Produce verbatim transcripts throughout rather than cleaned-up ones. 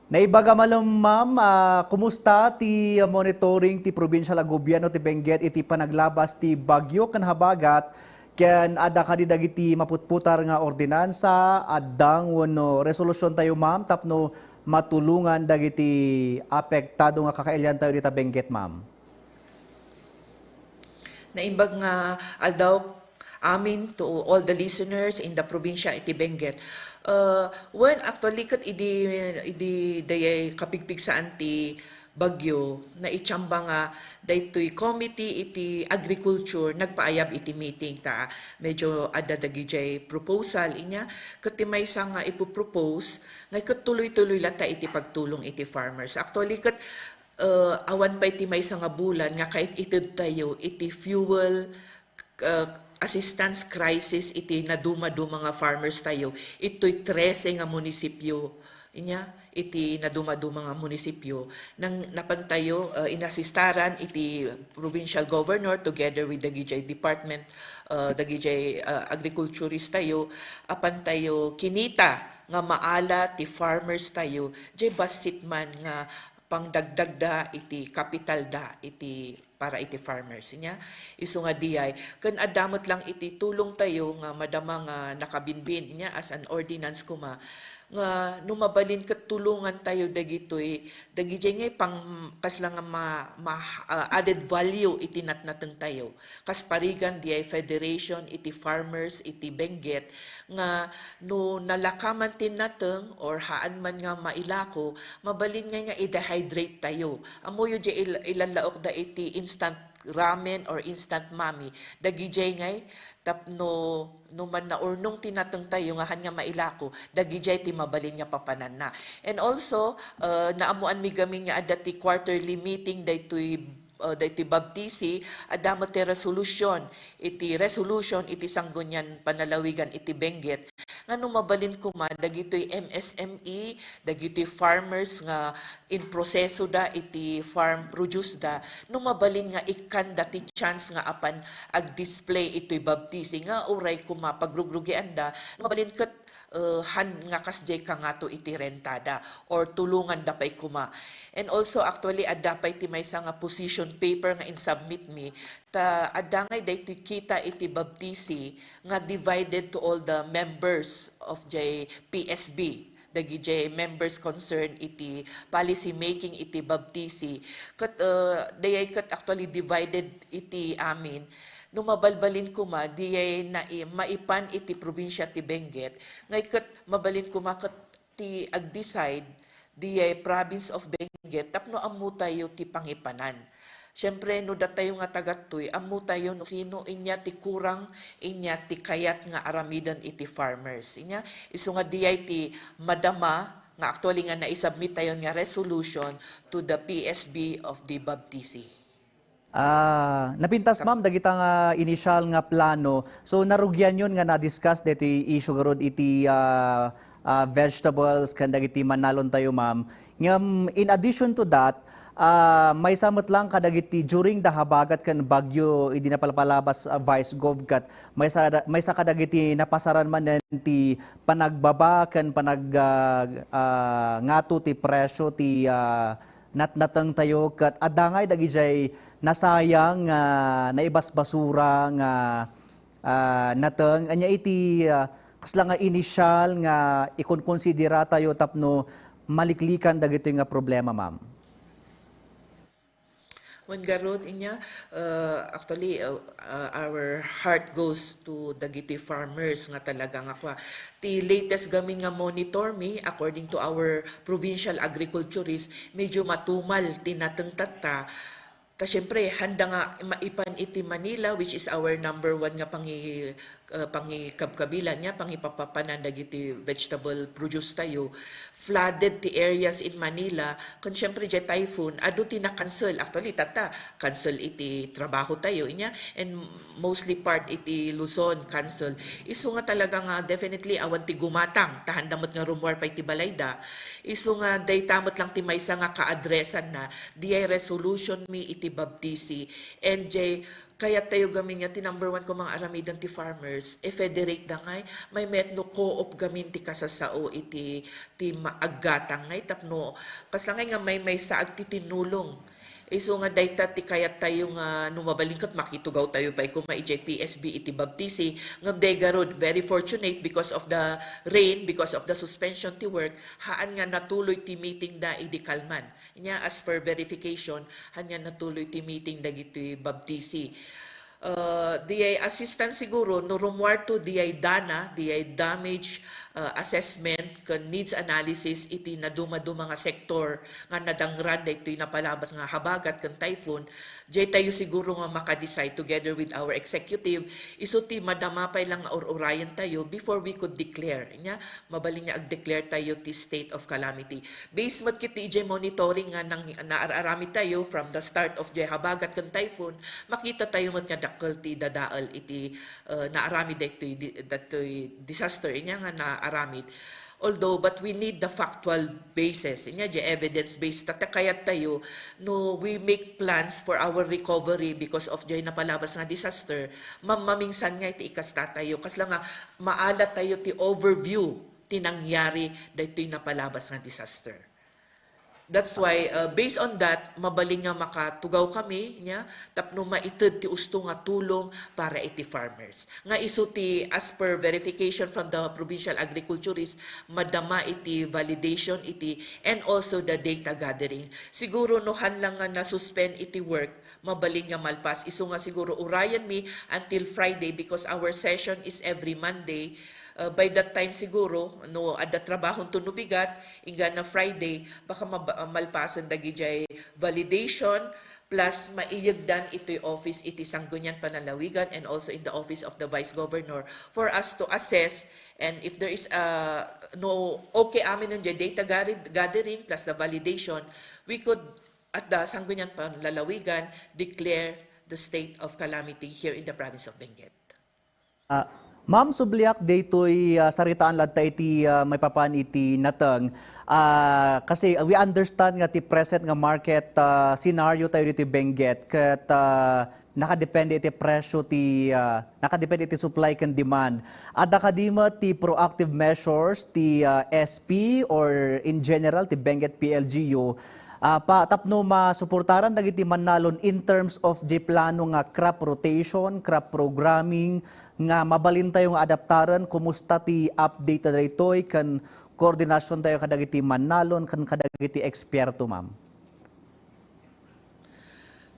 Naimbag a malem, ma'am, ah, kumusta ti monitoring ti probinsial a gobierno ti Benguet iti panaglabas ti bagyo ken habagat, ken adda kadi dagiti maputputar nga ordinansa, addang wenno resolusion tayo, ma'am, tapno matulongan dagiti apektado nga kakailiantayo dita Benguet, ma'am? Naimbag nga aldaw amin to all the listeners in the probinsya iti Benguet. Uh, when actually ket idi, idi dayay kapigpigsaan ti bagyo, naitsamba nga daytoy committee iti agriculture nagpaayab iti meeting ta medyo adda dagijay proposal inya ket ti maysa nga ipupropose nga ket tuloy-tuloy latta iti pagtulong iti farmers. Actually ket uh, awan pay ti maysa nga bulan nga kait-ited tayo iti fuel, uh, assistance crisis iti naduma-duma nga farmers tayo itoy trese nga munisipyo. Inya, iti naduma-duma nga munisipyo. Nang napan tayo, uh, inasistaran iti provincial governor together with dagijay department, uh, dagijay, uh, agriculturist tayo, apan tayo kinita nga maala ti farmers tayo, jay bassit man nga pangdagdagda iti kapitalda iti para iti farmers inya. Isu nga diay, ken adda met lang iti tulong tayo nga madama nga nakabinbin inya as an ordinance kuma, nga no mabalin ket tulongan tayo dagitoy, dagijay ngay pang kasla nga ma, ma, ah, added value iti natnateng tayo. Kas parigan diay federation iti farmers iti Benguet nga no nalaka man ti nateng or haan man nga mailako, mabalin ngay nga i-dehydrate tayo. Ammoyo diay il-, ilallaokda iti instant ramen or instant mami. Dagijay ngay tapno no man naurnong ti nateng tayo nga han nga mailako, dagijay ti mabalin nga papananna. And also, uh, naammoanmi gamin nga adda ti quarterly meeting daytoy uh, daytoy babtisi, adda met ti resolution, iti resolution iti Sanggunian Panalawigan iti Benguet, nga no mabalin kuma dagitoy M S M E, dagitoy farmers nga in proseso da iti farm produce da, no mabalin nga ikkanda ti chance nga apan ag-display itoy babtisi nga uray kuma pagrugrugianda, no mabalin ket uh, han nga kasdiay kangato iti rentada or tulonganda pay kuma. And also, actually, adda pay ti maysa nga position paper nga insubmit mi, ta adda ngay daytoy kita iti babtisi nga divided to all the members of jay P S B, dagijay members concerned iti policy making iti babtisi. Ket, uh, dayay ket actually divided iti amin. No mabalbalin kuma, diyay nai-, maipan iti probinsia ti Benguet, ngay ket mabalin kuma ket ti agdecide, diyay province of Benguet, tapno ammotayo ti pangipanan. Siempre, no datayo nga tagattoy, ammotayo no sino inya ti kurang, inya ti kayat nga aramiden iti farmers. Inya, isu nga diyay ti madama nga actually nga naisubmit tayo nga resolution to the P S B of the Babtisi. Ah, napintas, ma'am, dagita nga initial nga plano. So, narugianyon nga na-discuss deti issue garud iti, ah, ah, vegetables ken dagiti mannalontayo, ma'am. Ngem, in addition to that, ah, maysa met lang kadagiti during the habagat ken bagyo idi napalpalabas, ah, Vice Gov, ket maysa da-, maysa kadagiti napasaran manen ti panagbaba ken panag-, ah, ah, ngato ti presyo ti, ah, natnatengtayo ket adda ngay dagijay nasayang nga naibasbasura nga, ah, nateng. Ania iti, ah, kasla nga initial nga ikonkonsideratayo tapno maliklikan dagitoy nga problema, ma'am? Wen garud, inya, uh, actually, uh, uh, our heart goes to dagiti farmers nga talaga nga kwa. Ti latest gamin nga monitor mi, according to our provincial agriculturist, medyo matumal ti nateng tatta. Ta siyempre, handa nga maipan iti Manila, which is our number one nga pangi-, uh, pangikabkabilan, nga pangipapapanan dagiti vegetable produce tayo. Flooded ti areas in Manila, kun siyempre, jay typhoon, adu ti na-cancel. Actually, tatta, cancel iti trabaho tayo, inya, and mostly part iti Luzon, cancel. Isu nga talaga nga definitely awan ti gumatang, ta handa met nga rummuar pay ti balayda. Isu nga dayta met lang ti maysa nga kaadresan na, diyay resolution mi iti Babtisi, and jay Kayat tayo gamin nga ti number one ko mga aramiden ti farmers, e-federate da ngay, maymayat no co-op gamin ti kasasao iti, ti maaggatang ngay tapno, kasla ngay nga maymaysa agtitinulong. Isu nga dayta ti kayat tayo nga no mabalin ket makitugaw tayo pay koma idiay P S B iti baptisi, ngem dayta garud, very fortunate because of the rain, because of the suspension ti work, haan nga natuloy ti meeting da idi kalman. Nya, as per verification, haan nga natuloy ti meeting dagitoy baptisi. Uh, diay assistance siguro, no rummuar to diay dana, diay damage, uh, assessment, ken needs analysis iti naduma-duma nga sektor nga nadangran daytoy napalabas nga habagat ken typhoon, diay tayo siguro nga maka-decide together with our executive, isu ti madama pay lang nga ur-urayen tayo before we could declare. Nya, mabalin nga ag-declare tayo ti state of calamity. Based met ket ti idiay monitoring nga nang, naaramid tayo from the start of diay habagat ken typhoon, makita tayo met nga dakkel ti dadael iti, uh, naaramid daytoy di-, daytoy disaster inya nga naaramid. Although, but we need the factual basis, inya diay evidence base, ta, ta kayat tayo, no we make plans for our recovery because of diay napalabas nga disaster, mam-, maminsan nga iti ikasta tayo. Kasla nga, maala tayo ti overview ti nangyari daytoy napalabas nga disaster. That's why, uh, based on that, mabalin nga makatugaw kami, nya, tapno maited ti usto nga tulong para iti farmers. Nga isu ti, as per verification from the provincial agriculturist, madama iti validation iti, and also the data gathering. Siguro no han lang nga nasuspend iti work, mabalin nga malpas. Isu nga siguro urayen mi until Friday because our session is every Monday. Uh, by that time siguro, no, adda trabahonto no bigat, inggana Friday, baka mab-, uh, malpasen dagidiay validation, plus maiyegdan itoy office iti Sangguniang Panlalawigan and also in the office of the Vice Governor for us to assess, and if there is, uh, no, okay amin diay data gari-, gathering plus the validation, we could at the Sangguniang Panlalawigan declare the state of calamity here in the province of Benguet. Ah, Ma'am, subliak daytoy, ah, saritaan latta iti, ah, maipapan iti nateng. Ah, kasi we understand nga ti present nga market, ah, scenario tayo ditoy Benguet ket, ah, nakadepende iti presyo ti, ah, nakadepende iti supply ken demand. Adda kadi met ti proactive measures ti, ah, S P or in general ti Benguet P L G U, ah, pa, tapno masuportaran dagiti mannalon in terms of di plano nga crop rotation, crop programming, nga mabalintayo nga adaptaren? Kumusta ti update daytoy ken koordinasiontayo kadagiti mannalon ken kadagiti eksperto, ma'am?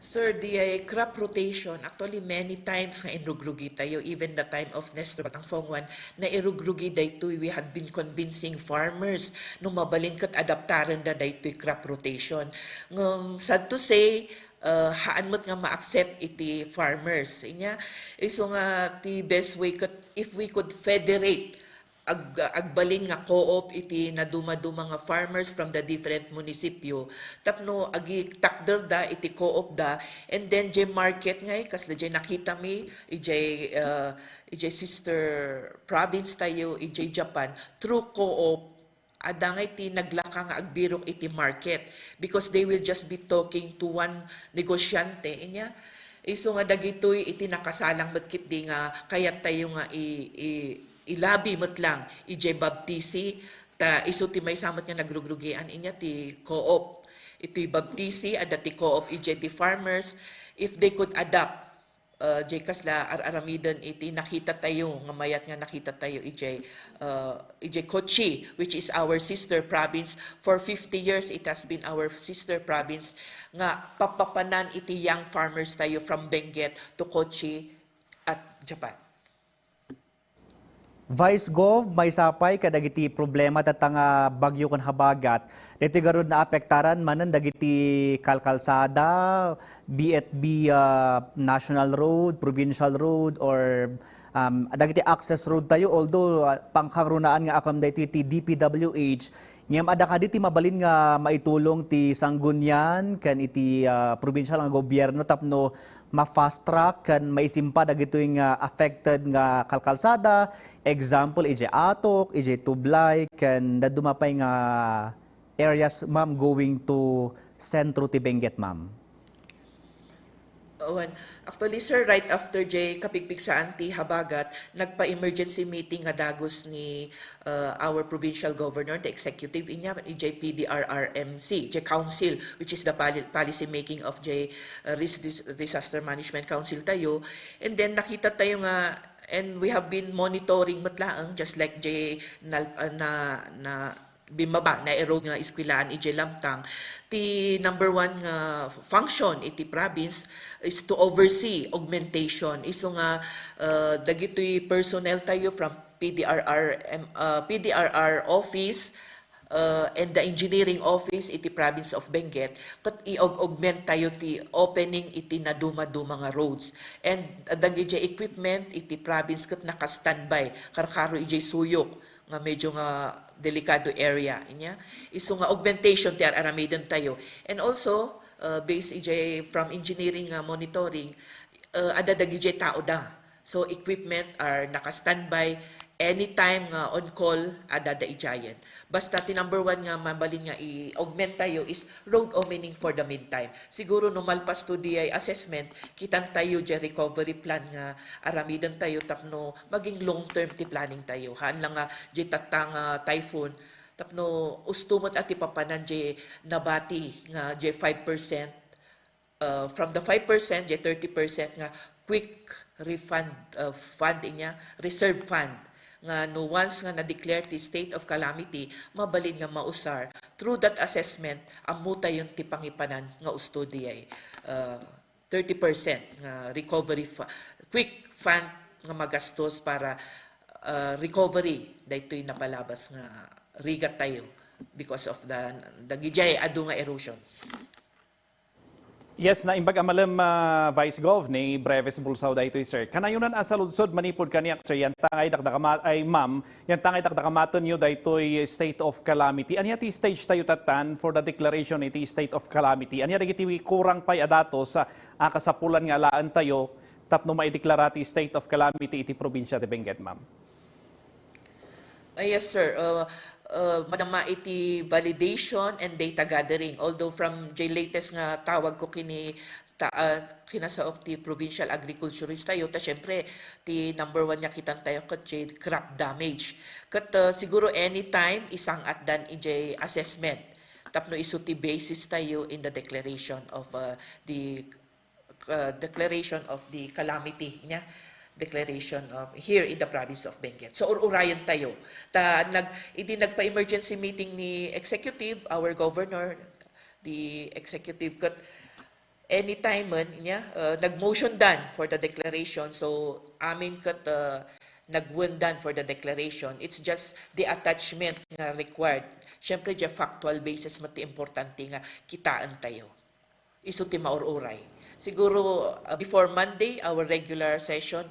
Sir, diay crop rotation, actually, many times nga inrugrugi tayo, even the time of Nestor Batang Fongwan, nairugrugi daytoy. We had been convincing farmers no mabalin ket adaptaren da daytoy crop rotation. Ngem, sad to say, uh, haan met nga ma-accept iti farmers. Inya, isu nga ti best way ket if we could federate ag-, agbalin nga co-op iti naduma-duma nga farmers from the different munisipyo tapno agitakderda iti co-op da, and then diay market ngay kasla diay nakita mi idiay, uh, idiay sister province tayo idiay Japan, through co-op, adda ngay ti naglaka nga agbirok iti market because they will just be talking to one negosyante. Inya, isu nga dagitoy iti nakasalang met ketdi nga kayat tayo nga i-, i-, ilabi met lang idiay baptisi, ta isu ti maysa met nga nagrugrugian inya ti co-op. Iti baptisi, adda ti co-op idiay ti farmers. If they could adapt, uh, diay kasla ar-aramiden iti nakita tayo, nga mayat nga nakita tayo idiay, uh, idiay Kochi, which is our sister province. For fifty years, it has been our sister province nga papapanan iti young farmers tayo from Benguet to Kochi at Japan. Vice Gov, maysa pay kadagiti problema tatta nga bagyo ken habagat, daytoy garud naapektaran manen dagiti kalkalsada, be it be, ah, national road, provincial road, or, um, dagiti access road tayo, although, ah, pangkangrunaan nga akem daytoy ti D P W H, ngem adda kadi ti mabalin nga maitulong ti sanggunian ken iti, ah, provincial nga gobierno tapno ma-fast track ken maisimpa dagitoy nga affected nga kalkalsada, example, idiay Atok, idiay Tublay, ken dadduma pay nga areas, ma'am, going to sentro ti Benguet, ma'am? Awan. Actually, sir, right after jay kapigpigsaan ti habagat, nagpa-emergency meeting nga dagus ni, uh, our provincial governor, the executive, inya, ijay P D R R M C, jay council, which is the poli-, policy making of jay, uh, ris-, dis-, disaster management council tayo. And then, nakita tayo nga, and we have been monitoring met laeng, just like jay nal-, uh, na, na, bimmaba, na-erode nga eskwelahan ijay Lamtang. Ti number one nga function iti province is to oversee augmentation. Isu nga, uh, dagitoy personnel tayo from P D R R, em, uh, P D R R office, uh, and the engineering office iti province of Benguet, ket i-aug-, augment tayo ti opening iti naduma-duma nga roads. And, uh, dagiti equipment iti province ket naka-standby, karkaro ijay Suyok nga medyo nga delikado area, inya. Isu nga augmentation ti ar-aramiden tayo. And also, uh, based ijay from engineering nga monitoring, uh, adda dagijay tao da. So, equipment are naka-standby anytime nga on call, adda da ijayen. Basta ti number one nga mabalin nga i-augment tayo is road opening for the meantime. Siguro no malpas to di ay assessment, kitan tayo di recovery plan nga aramiden tayo tapno maging long term ti planning tayo. Haan lang nga di tatta nga typhoon, tapno usto met a ti papanan di nabati nga di five percent. Uh, from the five percent, di thirty percent nga quick refund, uh, fund inya, reserve fund. Nga no once nga na-declare ti state of calamity, mabalin nga mausar through that assessment, ammo tayon ti pangipanan nga usto di ay, uh, thirty percent nga recovery fu-, quick fund nga magastos para, uh, recovery daytoy napalabas nga rigat tayo because of the, dagijay adu nga erosions. Yes, naimbag a malem, ah, Vice Gov, ni Breves Bulsao daytoy, sir. Kanayonan a saludsod manipud kaniak, sir, yantangay dakdakama-, ay, ma'am, yantangay dakdakamatenyo daytoy state of calamity. Ania ti stage tayo tattan for the declaration iti state of calamity? Ania dagiti kurang pay a datos, ah, a kasapulan nga alaen tayo tapno maideklara ti state of calamity iti probinsia ti Benguet, ma'am? Ah, yes, sir. Uh, uh, madama iti validation and data gathering. Although from jay latest nga tawag ko kini ta-, uh, kinasaok ti provincial agriculturist tayo, ta siyempre, ti number one nga kitan tayo ket jay crop damage. Ket, uh, siguro anytime, isang-atdan ijay assessment. Tapno isu ti basis tayo in the declaration of, uh, the uh, declaration of the calamity niya, declaration of here in the province of Benguet. So, ur-urayan tayo. Ta, nag, iti nagpa-emergency meeting ni executive, our governor, the executive, ket anytime man niya, uh, nag-motion dan for the declaration. So, amin ket, uh, nag-win dan for the declaration. It's just the attachment nga required. Siyempre, the factual basis met ti importante nga kitaan tayo. Isu ti maur-uray. Siguro, uh, before Monday, our regular session,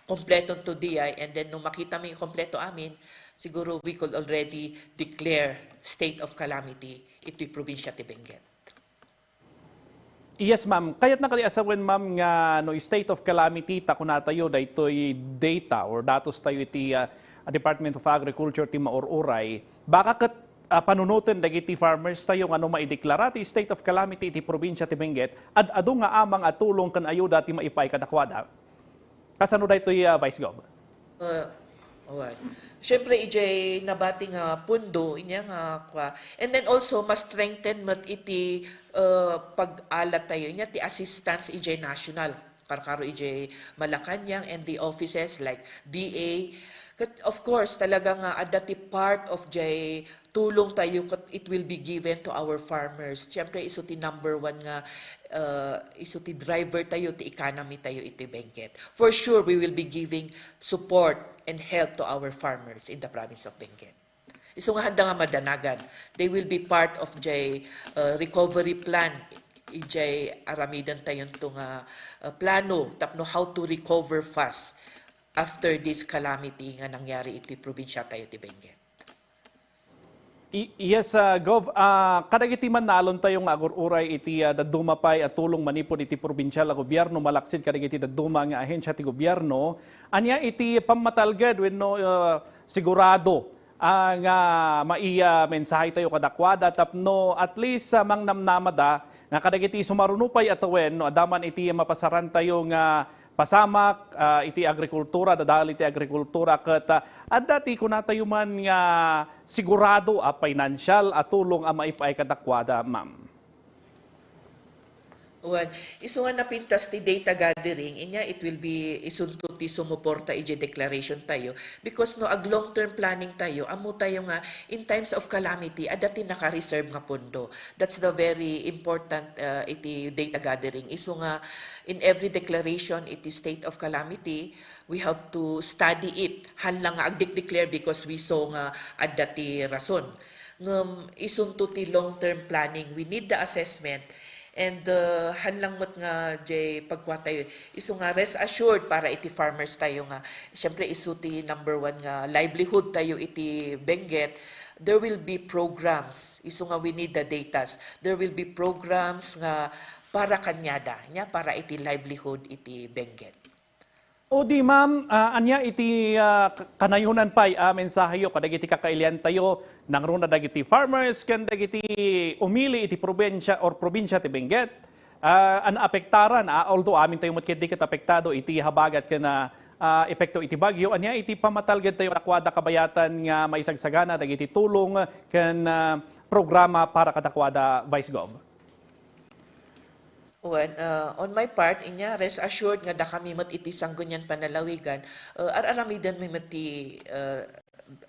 kompleto to D I, and then no makita mi kompleto amin, siguro we could already declare state of calamity ito'y probinsya ti Benguet. Yes, ma'am. Kayat na kadi asawen, ma'am, nga no state of calamity, ta kunatayo, daytoy data or datos tayo iti, uh, Department of Agriculture ti maur-uray. Baka ket, ah, panunoten dagiti farmers tayo nga no maideklara ti state of calamity iti probinsia ti Benguet, ad-adu nga amang a tulong ken ayuda ti maipaay kadakuada. Kasano daytoy, ah, Vice Gov? Uh, alright. Siyempre, ijay nabati nga pundo, inya nga kwa. And then also, mas strengthen met iti, uh, pag-alat tayo, inya ti assistance ijay national. Karkaro ijay Malacañang and the offices like D A. Ket of course, talaga nga adda ti part of jay tulong tayo ket it will be given to our farmers. Siyempre, isu ti number one nga, uh, isu ti driver tayo, ti economy tayo iti Benguet. For sure, we will be giving support and help to our farmers in the province of Benguet. Isu nga handa nga madanagan. They will be part of jay, uh, recovery plan, ijay aramiden tayonto nga, uh, plano tapno how to recover fast after this calamity nga nangyari iti probinsya tayo ti Benguet. I-, yes, ah, Gov, ah, kadagiti mannalon tayo nga agur-uray iti, ah, dadduma pay a tulong manipud iti probinsial a gobierno, malaksid kadagiti dadduma nga ahensya ti gobierno, ania iti pammatalged wenno, ah, sigurado ah, nga maiya mensahe tayo kadakwada tapno at least, ah, mangnamnamada nga kadagiti sumaruno pay a tawen no adda man iti mapasaran tayo nga pasamak, ah, iti agrikultura, dadal iti agrikultura ket, ah, adda ti kunatayo man nga sigurado a financial a tulong a maipaay kadakwada, ma'am. Wen, isu nga napintas ti data gathering, inya it will be isunto ti sumuporta iti declaration tayo. Because no, ag long-term planning tayo, ammo tayo nga in times of calamity, adda ti naka-reserve nga pondo. That's the very important, uh, iti data gathering. Isu nga in every declaration, iti state of calamity, we have to study it. Haan lang nga agdek-declare because we saw nga adda ti rason. Ngem isunto ti long-term planning, we need the assessment. And, uh, haan lang met nga jay pagkua tayo, isu nga rest assured para iti farmers tayo nga, siyempre, isu ti number one nga livelihood tayo iti Benguet. There will be programs, isu nga we need the datas. There will be programs nga para kaniada, nya para iti livelihood iti Benguet. O di, ma'am, ah, ania iti, ah, ka-, kanayonan pay a mensaheyo kadagiti kakailiantayo, nangruna dagiti farmers ken dagiti umili iti probinsya or probinsia ti Benguet, ah, a naapektaran, ah, although amintayo met ketdi ket apektado iti habagat ken, ah, ah, epekto iti bagyo, ania iti pamatalgedtayo kadakuada kabayatan nga maisagsagana dagiti tulong ken, ah, programa para kadakuada, Vice Gov? Wen, uh, on my part, inya, rest assured nga dakami met iti Sangguniang Panlalawigan, uh, ar-aramiden mi met ti, uh,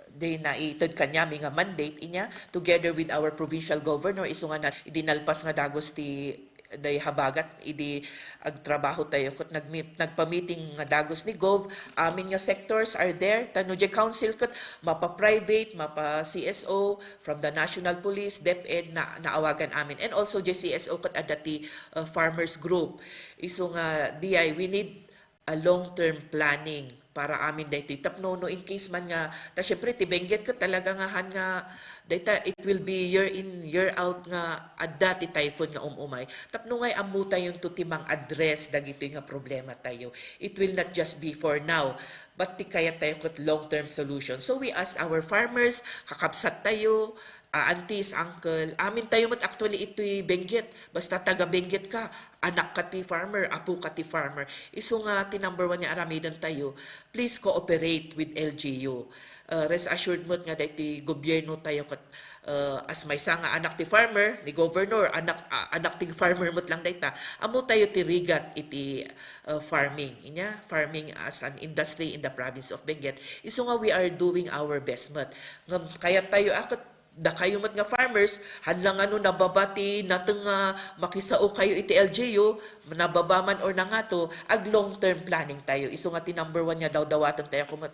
di naited kaniami nga mandate, inya, together with our provincial governor, isu nga na, idi nalpas nga dagus ti, day habagat, idi agtrabaho tayo, ket nagmi-, nagpa-meeting nga dagus ni Gov, amin nga sectors are there, ta no jay council ket mapa-private, mapa-C S O, from the National Police, DepEd, na naawagan amin. And also, jay C S O ket adda ti, uh, farmers group. Isu nga, D I, we need a long-term planning para amin daytoy. Tapno, no, in case man nga, ta syempre, ti Benguet ket talaga nga han nga, dayta, it will be year in, year out nga adda ti typhoon nga um-umay. Tapno ngay ammo tayo to ti mang-address dagitoy nga problema tayo. It will not just be for now, but ti kayat tayo ket long-term solution. So we ask our farmers, kakabsat tayo, ah, aunties, uncle, amin tayo met actually itoy Benguet. Basta taga Benguet ka, anak ka ti farmer, apo ka ti farmer. Isu nga ti number one nga aramiden tayo, please cooperate with L G U. Uh, rest assured met nga daytoy gobyerno tayo ket, uh, as maysa nga anak ti farmer, ni governor, anak, ah, anak ti farmer met lang dayta. Ammo tayo ti rigat iti, uh, farming. Inya, farming as an industry in the province of Benguet. Isu nga we are doing our best met. Ngem kayat tayo a ket dakayo met nga farmers, haan lang nga no nababa ti nateng nga makisao kayo iti L G U, nababa man or nangato, ag long term planning tayo. Isu nga ti number one nga dawdawaten tayo koma,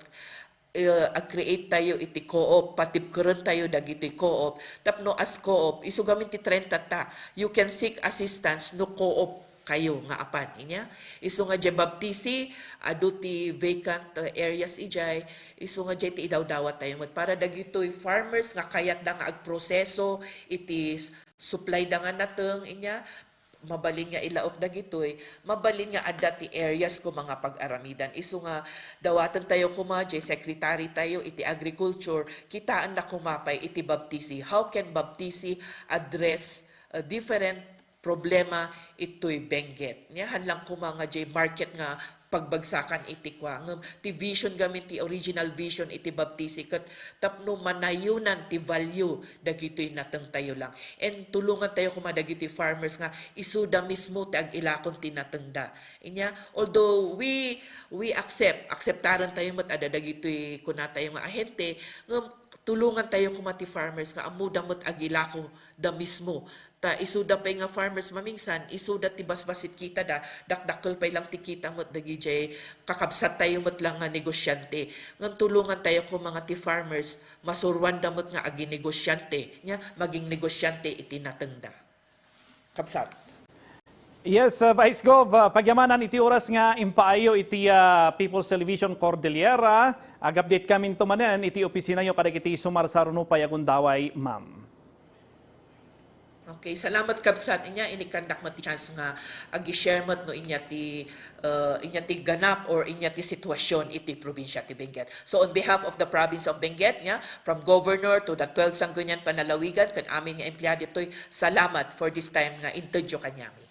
eh, ag-create tayo iti co-op, patibkeren tayo dagiti co-op. Tapno as co-op, isu gamin ti trenta ta, you can seek assistance no co-op kayo nga apan. Inya, isu nga jay Baptisi, adu ti vacant, uh, areas ijay, isu nga jay ti idawdawat tayo met para dagitoy farmers nga kayatda nga agproseso iti s-, supply da nga nateng, inya, mabalin nga ilaok dagitoy, mabalin nga adda ti areas koma nga pag-aramidan. Isu nga dawaten tayo koma, jay secretary tayo iti agriculture, kitaenna koma pay iti Baptisi. How can Baptisi address, uh, different problema itoy Benguet. Nya, haan lang koma nga jay market nga pagbagsakan iti kua. Ngem ti vision gamin, ti original vision iti Baptisi ket tapno manayonan ti value dagitoy nateng tayo lang. And tulongan tayo koma dagitoy farmers nga isuda mismo ti agilakon ti natengda. Inya, although we, we accept, akseptaren tayo met adda dagitoy kuna tayo nga ahente, ngem tulongan tayo koma ti farmers nga ammoda met agilako da mismo. Ta isuda pay nga farmers mamingsan, isuda ti basbasit kitada, dakdakkel pay lang ti kita met dagijay kakabsat tayo met lang nga negosyante. Ngem tulongan tayo koma nga ti farmers, masuruanda met nga aginegosyante, nya maging negosyante iti natengda. Kabsat. Yes, uh, Vice Gov, uh, pagyamanan iti oras nga impaayo iti, uh, People's Television Cordillera. Ag-update kaminto manen iti opisinayo kadagiti sumarsaruno pay a gundaway, ma'am. Okay, salamat, kabsat. Inya, inikkandak met ti chance nga agi-share met no inya ti, uh, inya ti ganap or inya ti sitwasyon iti probinsya ti Benguet. So, on behalf of the province of Benguet, nya, from governor to the twelve Sangguniang Panlalawigan, ken amin nga empleyado ditoy, salamat for this time nga intedyo kaniami.